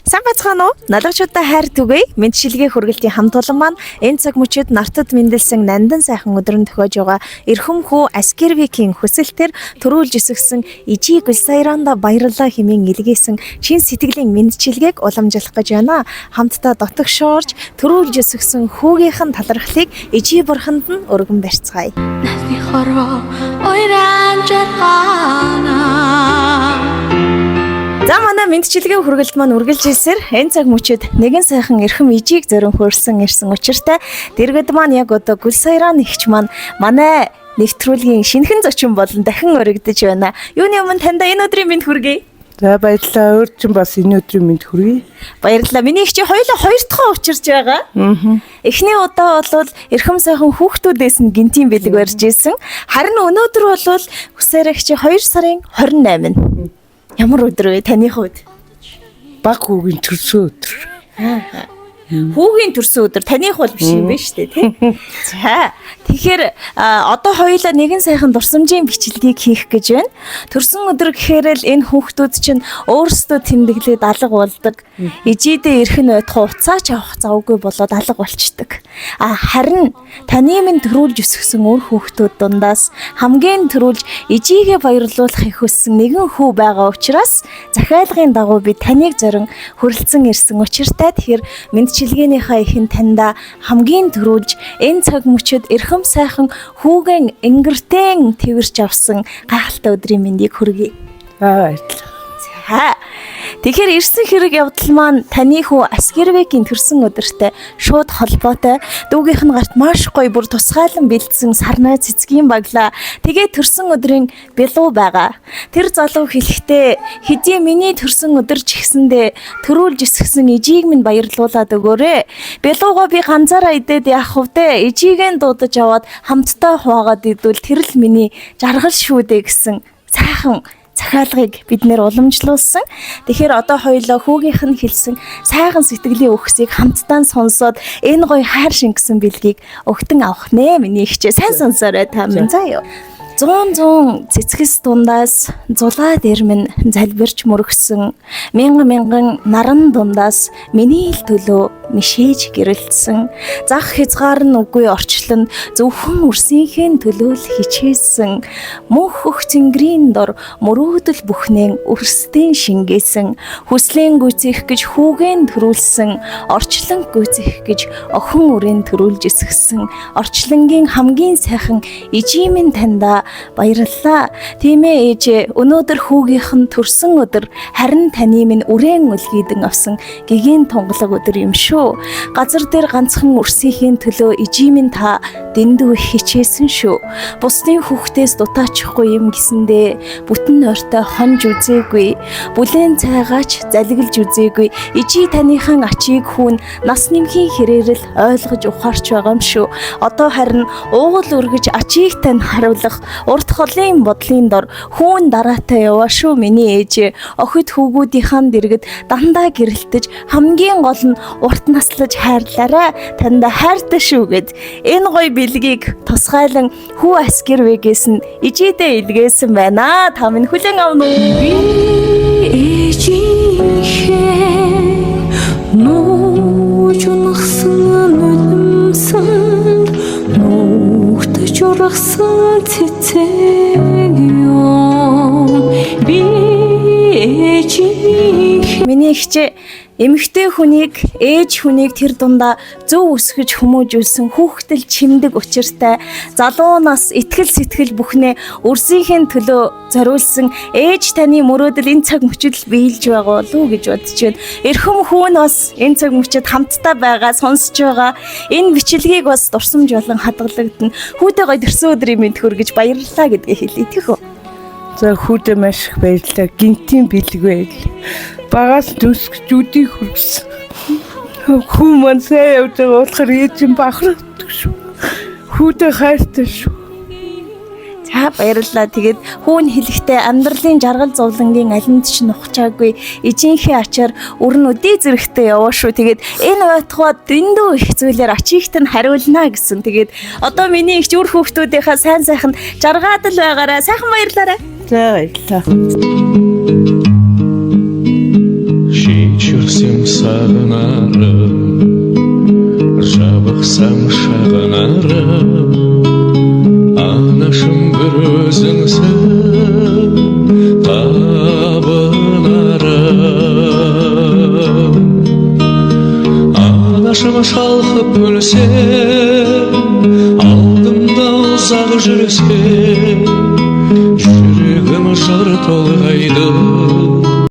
Сайн байцгаана уу? Налуучуудаа хайр түгэе. Мэндчилгээ хүргэлтийн хамт олон маань энэ цаг мөчид нартад мэндэлсэн нандин сайхан өдөр нь тохиож байгаа эрхэм хүү Аскервикийн хүсэлтээр төрүүлж өсгсөн Ижи Гүлсайранда баярлалаа хэмээн илгээсэн чин сэтгэлийн мэндчилгээг уламжлах гэж байна. Хамтдаа дотогшоорж төрүүлж өсгсөн хүүгийнх нь талархлыг Ижи бурханд нь өргөн барьцгаая. Насны хорвоо уйран жаргана. За манай мэндчилгээ хүргэлт маань үргэлж хэлсээр энэ цаг мөчид нэгэн сайхан эрхэм ижийг зорин хөөрсөн ирсэн учиртай дэргэд маань яг одоо Гүлсайран ихч маань манай нэвтрүүлгийн шинэхэн зочин болон дахин өргөдөж байна. Юуны өмнө таньда энэ өдрийн мэнд хүргэе. За баярлалаа. Өөр чинь бас энэ өдрийн мэнд хүргэе. Баярлалаа. Миний их чи хоёулаа хоёр дахь учирч байгаа. Эхний удаа бол эрхэм сайхан хүүхдүүдээс нь гинтийн бэлэг барьж исэн. Харин өнөөдөр бол хүсээрээ чи 2 сарын 28-нд. Ямар өдөр вэ таны хувьд? Баг хүүгийн төрсөн өдөр. Хүүгийн төрсөн өдөр таных бол биш юм байна шүү дээ тий. За тэгэхээр одоо хоёулаа нэгэн сайхан дурсамжийн бичлэгийг хийх гэж байна. Төрсөн өдөр гэхээр л энэ хүүхдүүд чинь өөрсдөө тэмдэглээд алга болдог. Ижийдээ ирэх нь байтугай уцаач авах завгүй болоод алга болчдөг. А харин таны минь төрүүлж өсгсөн үр хүүхдүүд дундаас хамгийн төрүүлж ижийгээ баярлуулахыг хүссэн нэгэн хүү байгаа учраас захиалгын дагуу би таныг зорин хүрэлцэн ирсэн учиртай. Тэгэхээр мэндчилгээнийхээ ихэн таньда хамгийн төрүүлж энэ цаг мөчид эрхэм сайхан хүүгэн ингэртэн тэрч авсан гайхалтай өдрийн мэндийг хүргэе. За баярлалаа. За. Тэгэхээр ирсэн хэрэг явдал маань таны хүү Аскервекийн төрсөн өдөртэй шууд холбоотой. Дүүгийнх нь гарт маш гоё бүр тусгаалan бэлдсэн сарнай цэцгийн баглаа. Тэгээ төрсөн өдрийн бялуу байгаа. Тэр залуу хэлэхдээ хэдий миний төрсөн өдөр ч гэсэндээ төрүүлж өсгсөн ижийг минь баярлуулад өгөөрэй. Бялуугаа би ганцаараа идээд яах вэ? Ижийг нь дуудаж аваад хамтдаа хуваагаад идвэл тэр л миний жаргал шүү дээ гэсэн сайхан захиалгыг бид нэр уламжлуулсан. Тэгэхээр одоо хоёулаа хүүгийнх нь хэлсэн сайхан сэтгэлийн үгсийг хамтдаа сонсоод энэ гоё хайр шингэсэн бэлгийг өгтөн авах нэ миний ихчээ. Сайн сонсоорой та минь заа юу. Зуун зуун цэцгэс дундаас зулаа дээр минь залбирч мөргсөн мянган мянган наран дундаас миний ил төлөө мишээж гэрэлтсэн зах хязгаар нь үгүй орчлон зөвхөн үрсийнхээ төлөө л хичээсэн мөнх өх цэнгэрийн дор мөрөөдөл бүхнээ өрсдийн шингээсэн хүслэн гүйцэх гэж хүүгэн төрүүлсэн орчлон гүйцэх гэж охин үрэн төрүүлж өсгсөн орчлонгийн хамгийн сайхан ижимэн таньда баярлалаа. Тийм ээ ээжээ, өнөөдөр хүүгийнх нь төрсөн өдөр харин таны минь үрээн үлгийдэн авсан гэгээн тунгалаг өдөр юм шүү. Газар дээр ганцхан үрсийнхээ төлөө ижимэн та дэндүү их хичээсэн шүү. Бусдын хүүхдээс дутаачихгүй юм гэсэндээ бүтэн нойртой хонж үзээгүй. Бүлээн цайгаач залгилж үзээгүй. Ижи таныхан ачийг хүүн нас нэмхийн хэрээр л ойлгож ухаарч байгаа юм шүү. Одоо харин уугуул өргөж ачийг тань харуулах урт холын бодлын дор хүүн дараатай яваа шүү миний ээж. Охид хүүгүүдийнхаа дэргэд дандаа гэрэлтэж хамгийн гол нь урт наслаж хайрлаарай. Таньда хайртай шүү гэд энэ гоё бэлгийг тусгайлан хүү Аскервэгээс нь ижидээ илгээсэн байна. Та минь хүлээн авна уу? Би ээжийнхээ нууж унахсан нулимсанд нуугтж ургасан цэцэг юм. Би ээжийнхээ Миний ихчээ эмэгтэй хүнийг, ээж хүнийг тэр дундаа зөв өсгөж хүмүүжүүлсэн хүүхдэл чимдэг учиртай залуу нас итгэл сэтгэл бүхнээ өрсийнхээ төлөө зориулсан ээж таны мөрөөдөл энэ цаг мөчид л биелж байгаа болов уу гэж бодож байна. Эрхэм хүн бас энэ цаг мөчид хамтдаа байгаа, сонсож байгаа энэ бичлэгийг бас дурсамж болон хадгалагдана. Хүүдээ гоё төрсөн өдрийн мэнд хүргэж баярлалаа гэдгээ хэлье тийх үү? За хүүдээ маш их баярлалаа. Гинтийн бэлэг байл. Багаас төсгч үдийг хүргэсэн. Хүү маань сайн явж байгаа болохоор ээж нь бахархдаг шүү. Хүүдээ хайртай шүү. За баярлалаа. Тэгээд хүүн хэлэхдээ амьдралын жаргал зовлонгийн алинд ч нухчаагүй ижийнхээ ачаар өрн өдий зэрэгтэй яваа шүү. Тэгээд энэ байтугай дэндүү их зүйлээр ачигт нь хариулна гэсэн. Тэгээд одоо миний их үр хүүхдүүдийнхаа сайн сайхан жаргаад л байгаарай. Сайхан баярлаарай. За баярлалаа. Шешірсем сағынарым, жабықсам шағынарым. Анашым, бір өзіңсің табынарым. Анашым, шалқып өлсем, алдымда ұзақ жүрсең, жүрегім жыр толғайды.